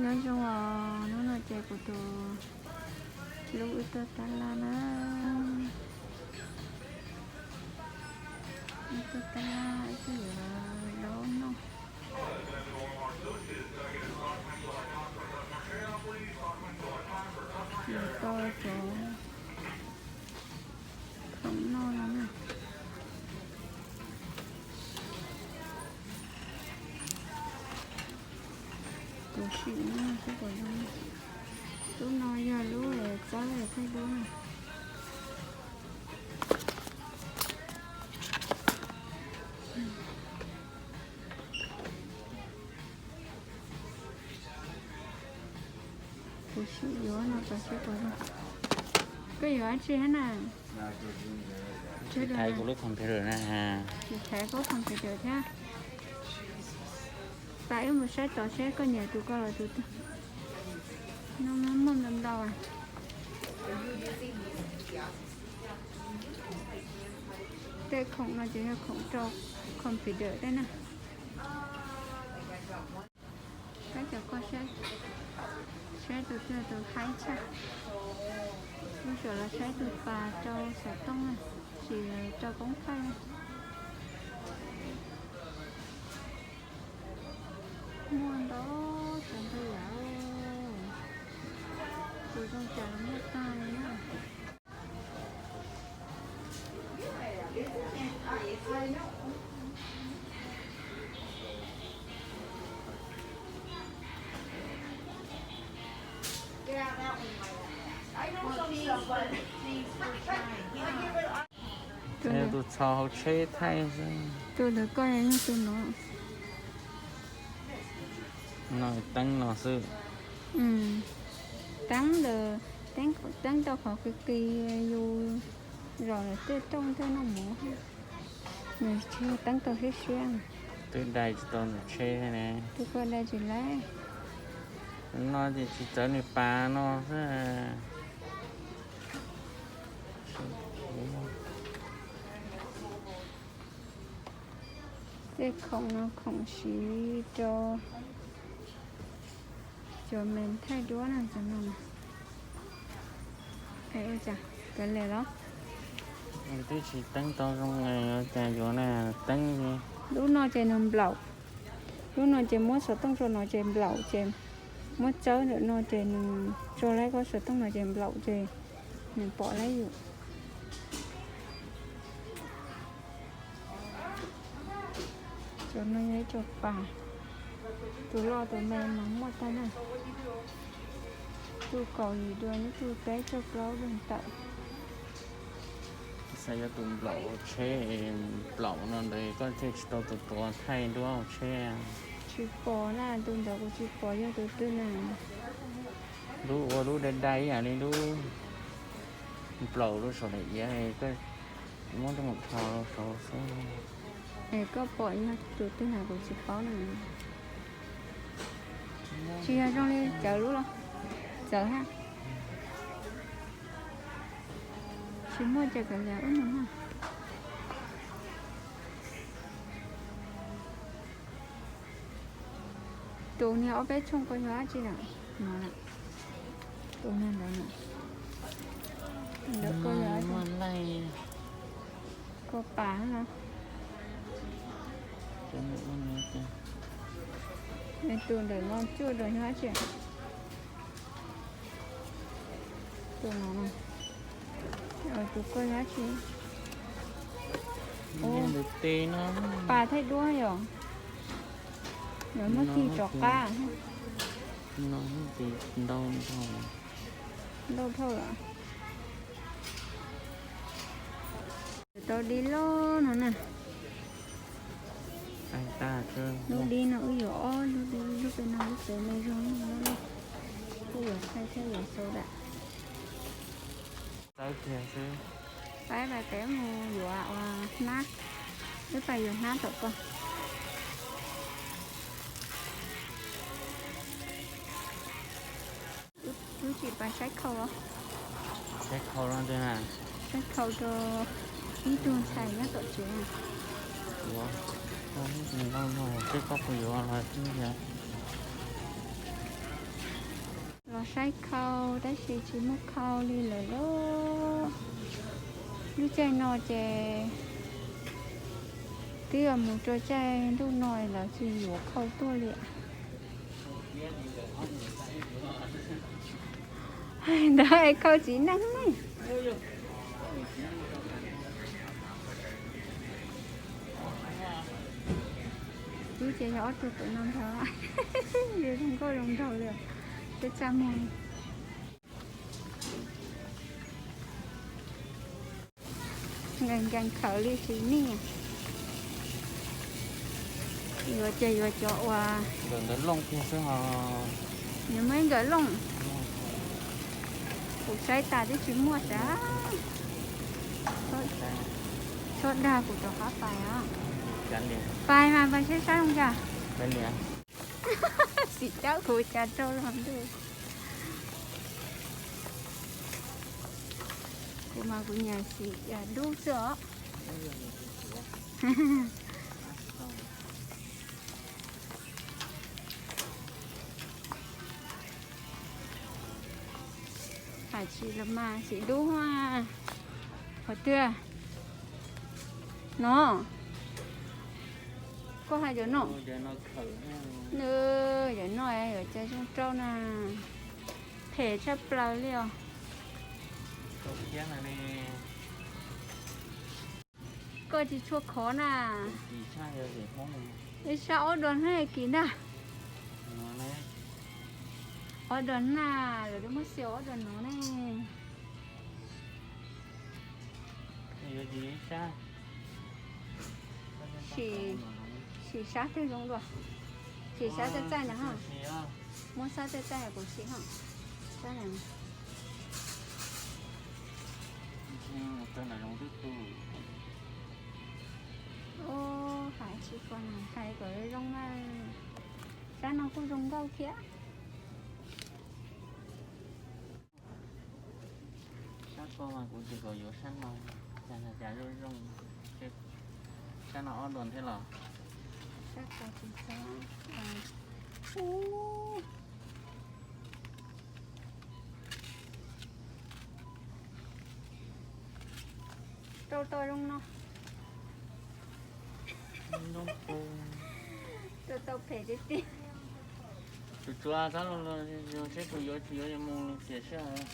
Nyob zoo os, hnub no ces kuv tus hlub wb tuaj tab laj na. Wb tuaj tab laj, wb tuaj yuav zaub noj. Yuav tau cov khoom noj no na. Kuv sim noj seb puas zoo. Lub no yog lub txawb thaij duab na. Kuv sim yuav no tau seb puas zoo. Koj yuav dab tsi hab na? Tsis thaiv kuv lub computer na. Tsis thaiv koj computer thiab. Pab wb mus saib tod seb koj nyiam tus ko los tus twg. No muaj ntau ntau. Tej khoom no ces yog khoom rau computer tej na. Pab cov ko saib, saib tus twg tus haib tshaj. Wb tseem los saib tus pas rau xov tooj, tsis rau poob thaij. Muaj ntau tsav ntug yam, tus zoo cas los muaj tag li na. Tus txhos hauv tsheb thaij xwb. Tus ntawd koj yog tus no. No teeb no xwb. Teeb ntawd, teeb tau qhov kis kis yus zom lawm tej rooj tej noj mov. Nws tsis yog teeb tau siab siab. Twb dai tsis tau ntawm tsheb thiab ne. Twb koj dai tsis laib. No ces tsis txawv nws pas no xwb. Tej khoom no khoom siv rau cov me thaij duab na, cov no. Ua cas kav liam los? Twb tsis teeb tau zoo, cas yuav na, teeb li. Lub no ces nws nplaum, lub no ces muab xov tooj rau no ces nplaum, ces muab txawb ntawm no ces nws tso laib koj xov tooj no ces nplaum ces nws pom laib yus. Cov no yog ib co pas, tus loj tus me mas muaj tag na. Tus kaum yim dua, ib tug peb caug plaub dua ntawm. Xav yuav tus nplaum tsheb, nplaum no ntawd koj thiaj tsis tau tus tuav thaij duab hauv tsheb. Tsis pom na, tus ntawd kuv tsis pom yog tus twg na. Lub ua lub dai dai ib yam li lub nplaum lub saum daim iav, koj muab rau mus dhos rau saud xwb. Es koj pom yog tus twg na kuv tsis paub na. Tsis yog zoo li cawv lub los? Cawv hab. Tsis muaj ces kav liam wb mus na. Tus niag ob peb tshooj koj yog dab tsi na? No na. Tus niag ntawd na. Ntawd koj yog dab tsi? Koj pas no. Tus ntawm no cuaj rau yog dab tsi? Tus no, tus koj yog dab tsi? Ntawm tes no. Pas thaij duab yom. Lawv muab khi rov qab. No ces ntau dhau. Ntau dhau lawm. Tau dib loj no na. Lub dib no wb yuav ob lub dib, lub pem no lub pem me zoo no. Wb yuav thaij thiab yuav xau dam. Tawb kiag xwb. Pab pais peb mus yuav ua hnab. Wb pais yuav hnab tom ko. Wb tsis pais saib khau los? Saib khau los ntag. Saib khau rau ib tug ntxhais nyob tom tsev. Ua, ua ib tug ntau no, tej koj puas yuav los xwb yog. Saib khau tab sis tsis muaj khau li lawm lauj. Lub caij no ces twb yuav mus rau caij ntuj no lawv tsis yuav khau tuaj li. Ntawd khau txiv neej ne. Wb ces yog ob tug pem no nrog, zoo nkauj zoo nraug li, txaj muag. Nkees nkees khawv li tsis nij. Yuav ces yuav cov uas nkawm ntawv looj kiag xwb ho. Nws muaj ib nkawm looj. Kuv saib tas twb tsis muaj sav. Txhob dag kuv rov qab pais os. Pais mas pais saib sab zoo cas. Xim cab kuv cas rau los ntuj. Kuv mas kuv nyiam xim dub xwb os. Hais tsis los mas xim dub. Qhov twg no? Koj hais cov no. Nws cov no yuav cas zoo rau na. Phem tshaj plaws li os. Koj tsis tshua khov na. Ib sab ob duas hnab kis ntag. Ob duas hnab, lawv twb muab xiaus ob duas no ne. Sim sab twg zoo dua. Sim sab txaij txaij ntawd ho. Muab sab txaij txaij kuv sim ho. Sab no. Ub, hais tsis koj na, hais kom zoo na. Sab no kuj zoo nkauj thiab. Sab ko mas kuv tsis kom yuav sab no, cas cas zoo zoo. Sab no ob duas thiab los? Sab ko tsis txog. Ub, rau tau zoo no. Rau tau phem tiag tiag. Tsuas tsuas txhob los seb kuv yuav tsis yuav yuav mus tiam sij hawm.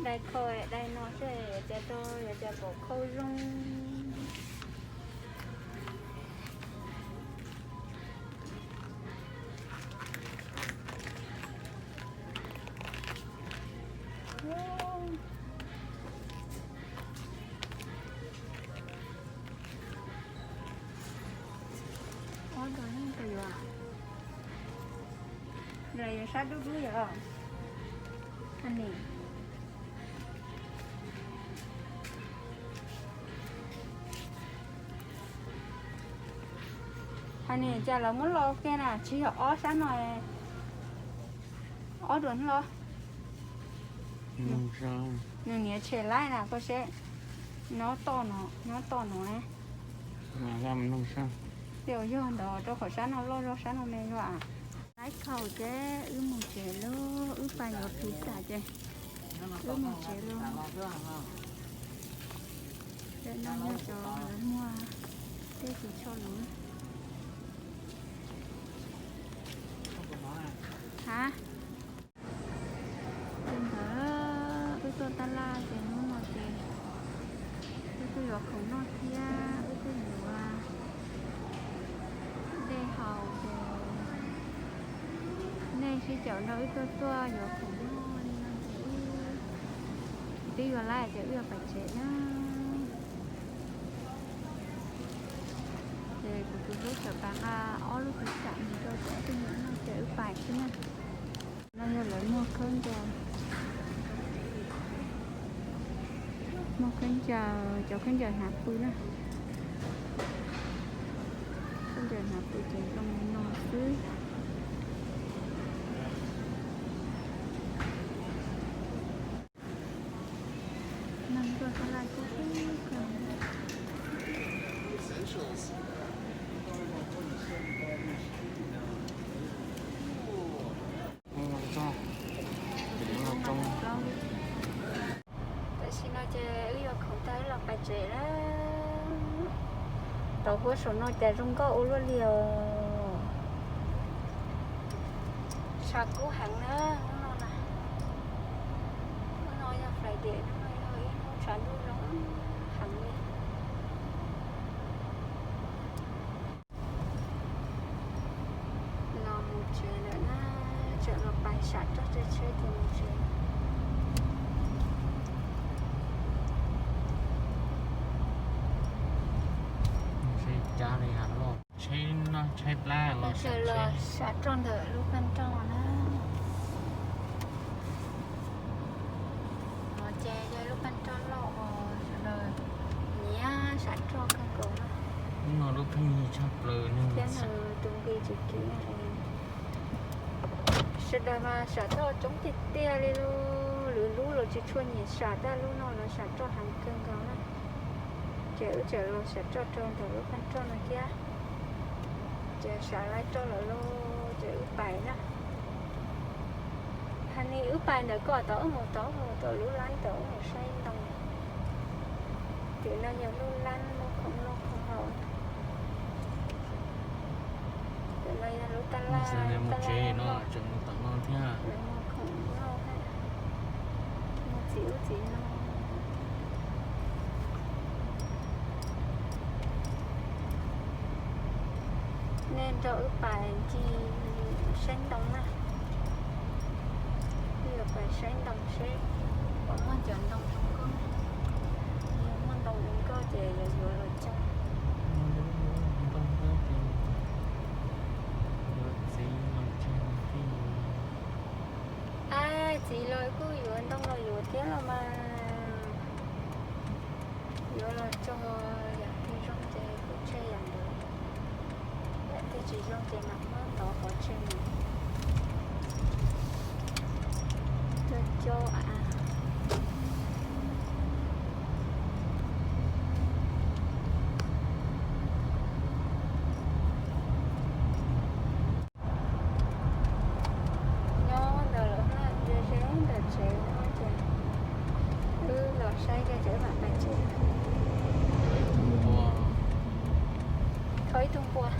Dai khau, dai no seb yuav cas rau, yuav cas kom khau zoo. Ob duas neej pes yuav, los yuav sab dub dub yom. Honey, honey, cas lawv muab los kiag na, tsis yog ob sab no, ob duas los. Nws niam tshem laib na koj seb, nyob toj no, nyob toj no. Yog ntawd rau qhov sab no loj zog sab no me zog. Laib khau ces wb mus tsev lauj, wb pais yuav pizza ces wb mus tsev lauj. Ntawm no yog cov lawv muag tej tus tsho luv. Ha, ces ntawd wb tuaj tab laj ces hnub no ces wb twb yuav khoom noj thiab wb twb yuav dej haus ces nej sib caum nrog wb tuaj tuaj yuav khoom noj li no ces wb twb yuav lawm ces wb yuav pais tsev na. Ces kuv tus hlub txawm pais nqa ob lub pizza mus rau cov twj ywm noj ces wb pais xwb na. No yog lawv muag khaub ncaws, Muaj khaub ncaws, cov khaub ncaws hnav pw na. Khaub ncaws hnav pw ces zoo li no xwb. Neeg tuaj tab laj kub kawg. Tam sim no ces wb yuav khoom tag wb los pais tsev lawm. Tau huab saum no cas zoo nkauj ua luaj li os. Tshav kub heev na hnub no na. Hnub no yog Friday, hnub no yog ib hnub tshav ntuj zoo heev li. Los mus tsev lawm na, tseem los pais sam roj tsheb tsheb ces mus tsev. Tsheb plab los, los sam roj ntawm lub paj roj na. No ces yog lub paj roj loj uas sawv daws nyiam sam roj kawg nkaus na. Hnub no lub pheej yig tshaj plaws ne. Thiab nws tus nqi tsis kiv na. Sawv daws mas sam roj coob tiag tiag li lauj, lwm lub los tsis tshua nyiam sam, tab lub no lawv sam roj heev kawg nkaus na. Ces wb tseem los sam roj rau ntawm lub paj roj no thiab. Ces sam lawv roj lawm lauj, ces wb pais na. Hais li wb pais ntawm ko tod wb mus tod, mus tom lub lab tod wb mus saib ntoo. Tim no yog lub lab muag khoom noj khoom haus. Tim no yog lub tab laj, tab laj no tseem mus tom no thiab. Muag khoom noj, muag txiv ub txiv no. Nej nrog wb pais ncig saib ntoo na. Wb yuav pais saib ntoo seb puas muaj cov ntoo zoo nkauj. Yog muaj ntoo zoo nkauj ces yuav yuav los cog. Ab, txiv los kuj yuav ntoo los yuav thiab los mas. Yuav los cog, yam twg zoo ces kuj tseg yam ntawd, yam twg tsis zoo ces mam muab ntov pov tseg mus. Cog cog a. Nyob ntawm lawv haj ze ze ntawm tsev no ces wb los saib kiag ces wb mam pais tsev. Thov ib tug npua.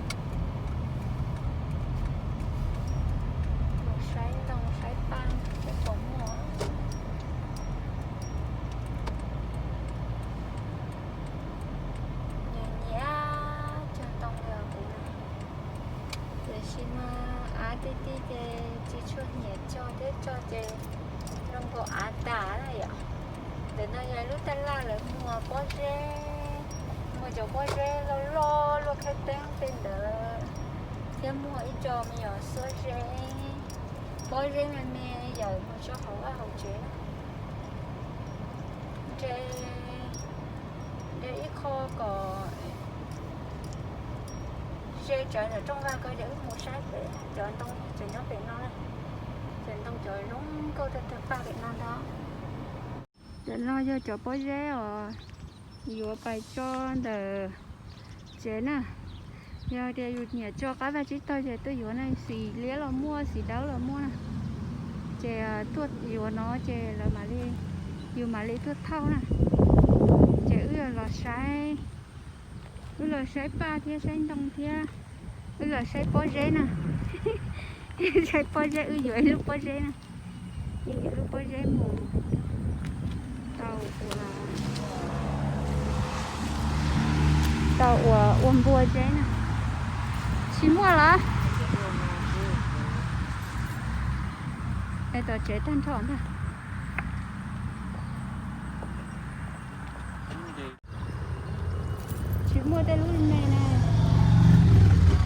Los saib ntoo saib paj seb puas muaj. Nyiam nyiam cog ntoo li os kuv na. Tiam sis mas av ti ti ces tsis tshua nyiam cog thiab, cog ces zoo nkaus av tas na yom. Ntawm no yog lub taj laj lawv muag pob zeb, muag cov pob zeb loj loj luaj khab teeb tej ntawd, thiab muag ib co me nyuam xuab zeb, pob zeb me me yawm mus tso hauv vaj hauv tsev. Nres, nres ib qho kom ze tsawv ntawm rooj vag ko ces wb mus saib pem cov ntoo tseem nyob pem no na. Cov ntoo cov zoo nkauj tag tag paj pem no ntag. Cov no yog cov pob zeb uas yuav pais tso ntawm tsev na. Yog tias yus nyiam tso qab vaj tsib taug ces tuaj yuav na, xim liab los muaj, xim dawb los muaj na. Ces tuaj yuav no ces lawv mam li, yus mam li tuaj thauj na. Ces wb los saib, wb los saib paj thiab saib ntoo thiab, wb los saib pob zeb na. Saib pob zeb, wb yuav ib lub pob zeb na. Wb yuav lub pob zeb mus tau ua, tau ua, ua npua zeb na. Tsis muaj los? Es tom tsev tag nrho ntag. Tsis muaj tej lub me na.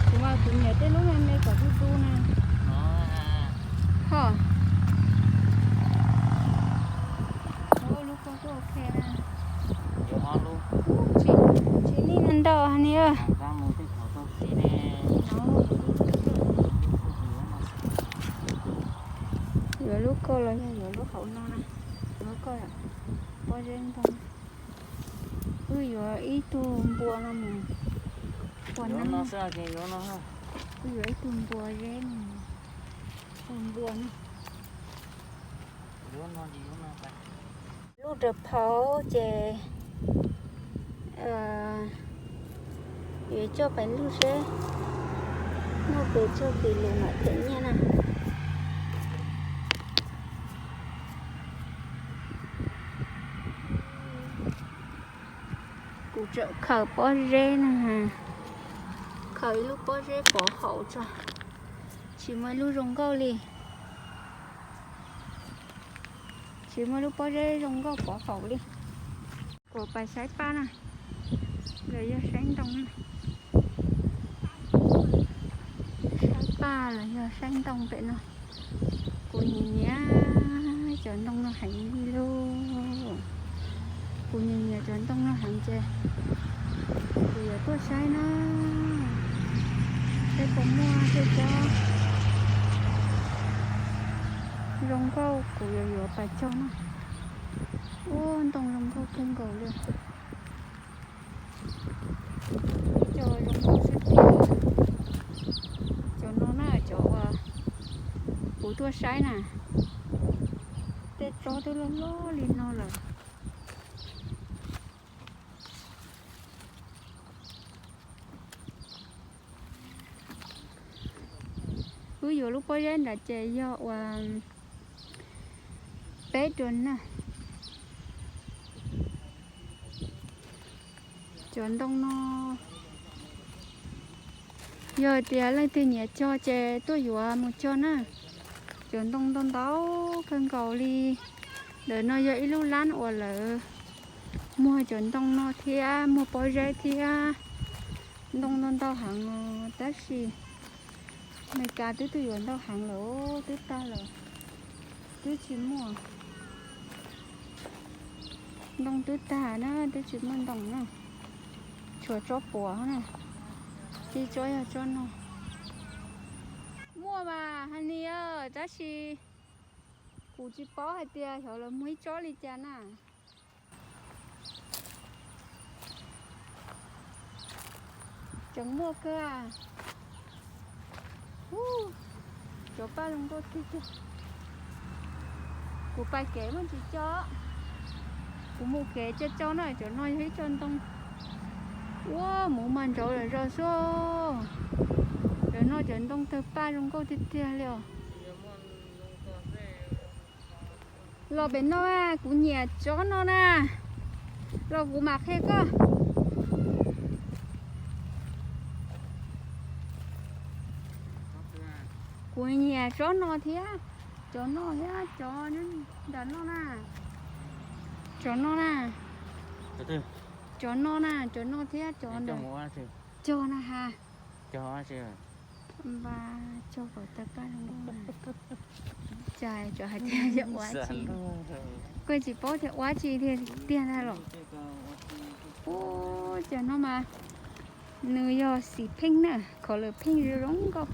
Kuv mas kuv nyiam tej lub me me kom du du na. Ho, lub ko kuj ok na. Tau, Honey. Yuav lub koj los yog yuav lub hauv no na? Yuav koj, pob zeb ntoo. Wb yuav ib tug npua no mus ua neeb. Wb yuav ib tug npua zeb no ua npua na. Lub rau phauv ces yuav coj pais lug seb muaj pes tsawg kis lus mam them nyiaj na. Kuv tseem khaws pob zeb na, khaws ib lub pob zeb pov haum tso, tsis muaj ib lub zoo nkauj li. Tsis muaj lub pob zeb zoo nkauj pov haum li. Kuv pais saib paj na, los yog saib ntoo na. Saib paj los yog saib ntoo pem no. Kuv nyiam nyiam cov ntoo no heev li lauj. Kuv nyiam nyiam cov ntoo no heev ces kuv yuav tuaj saib na, seb puas muaj tej tsob zoo nkauj kuv yuav yuav pais cog na. Ua ntoo zoo nkauj kawg nkaus li. Cov zoo nkauj xwb tiag. Cov no na, cov uas kuv tuaj saib na, tej tsob twb loj loj li no lawm. Wb yuav lub pob zeb nrad ces yog uas peb rau na. Cov ntoo no yog tias leej twg nyiam cog ces tuaj yuav mus cog na. Cov ntoo ntau ntau kawg nkaus li. Ntawm no yog ib lub lab uas lawv muag cov ntoo no thiab muag pob zeb thiab. Ntoo ntau ntau heev os, tab sis Meskas twb tuaj yuav ntau heev lawm, twb tag lawm, twb tsis muaj. Ntoo twb tag na, twb tsis muaj ntoo na. Tshuav tsob puas na, tib tsob yog tsob no. Muaj mas Honey, tab sis kuv tsis paub hais tias xyov lawv muag ib tsob li cas na. Tseem muaj kawg. Cov paj zoo nkauj tiag tiag. Kuv pais kev muaj tsis coj. Kuv mus kev coj coj na, cov no yog ib co ntoo. Ua muv mas ntsauv zom zaws xwb. Cov no cov ntoo tawg paj zoo nkauj tiag tiag li os. Los pem no, kuv nyiam tsob no na. Los kuv mam qhia koj. Kuv nyiam tsob no thiab, cov no thiab cov nram no na. Cov no na. Cov no na, cov no thiab cov no. Cog na ha. Npaj cog kom tawg paj zoo nkauj na. Cas cov hais tias yog ua tsi, kuj tsis paub tias ua tsi tiag tiag ntag los. Ub, cov no mas nws yog xim pheej na, color pheej zoo nkauj.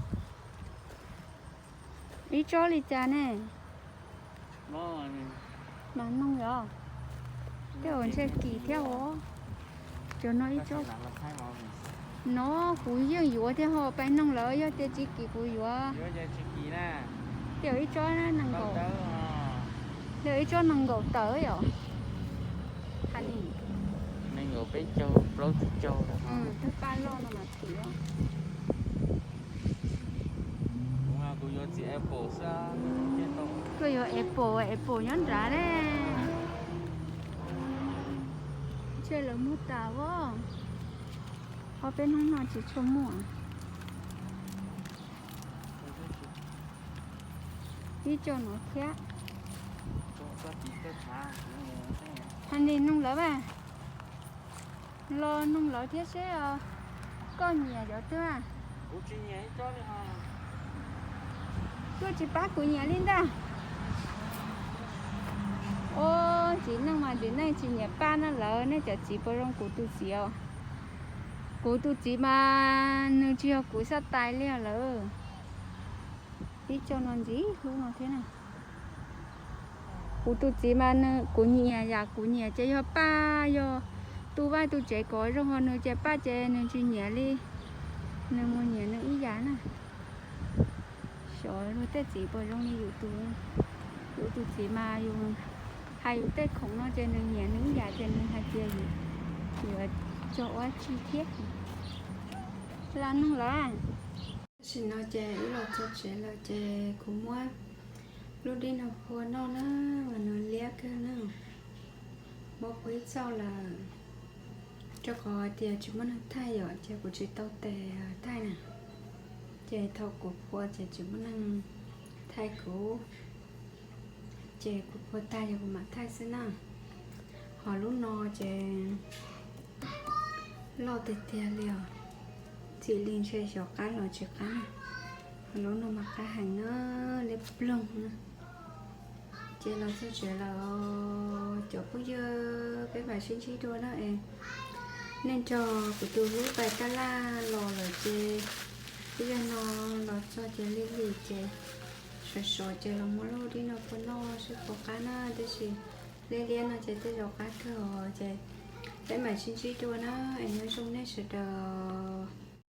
Ib tsob li cas ne? Mas noog yog tej uas ntshe kim thiab os. Cov no ib tsob. No kuv yeej yuav thiab ho, pais noog lawv, yog tias tsis kim kuv yuav. Tej uas ib tsob nees nkaum, tej uas ib tsob nees nkaum tawm yom. Nees nkaum peb caug plaub caug. Tawg paj loj no mas kim. Koj yuav apple, apple nyob nrad ne. Ntshe lawv muag tas os. Qhov peb hnub no tsis tshua muaj. Ib co no thiab. Honey, noog lawv mas. Los noog lawv thiab seb koj nyiam cov twg. Koj tsis pab kuv nyiam li ntag. Ua txiv neej mas txiv neej tsis nyiam paj na lawv, nej cov txiv puas zoo kuv tus txiv os? Kuv tus txiv mas nws tsis yog kuv xab tais li lawm. Ib co no ntxiv hlub no thiab na. Kuv tus txiv mas nws, kuv nyiam yam kuv nyiam ces yog paj, yog tu vaj tu tsev kom zoo ho nws ces paj ces nws tsis nyiam li. Nws mus nyiam nws ib yam na. Xyov luag tej txiv puas zoo li yus tus. Yus tus txiv mas yus hais yus tej khoom no ces nws nyiam nws ib yam ces nws hais tias yus yuav tso ua tsi thiab. Los nug lawm. Tam sim no ces wb los txog tsev lawm ces kuv muab lub dib no phua noj na, mas nws liab kawg na. Muab phua ib txoj lawm, rau qhov tias tsis muaj neeg thaij yom, ces kuv tsis tau tes thaij na. Ces thaum kuv phua ces tsis muaj neeg thaij kuv, ces kuv phua tag ces kuv mam thaij xwb na. Ho lub no ces loj tiag tiag li os, txim li ntshe xyov qab los tsis qab na. Ho lub no mas qab heev na, liab ploog na. Ces los txog tsev lawm, cov phooj ywg, peb mam sib ntsib dua na es. Nej nrog kuv tus hlub tais taj laj los lawm ces, ib yam no los txog ces lig lig ces sov sov ces los muab lub dib no phua noj seb puas qab na, tab sis liab liab no ces tej zaum qab kawg os. Ces peb mam sib ntsib dua na, es nyob zoo nej sawv daws.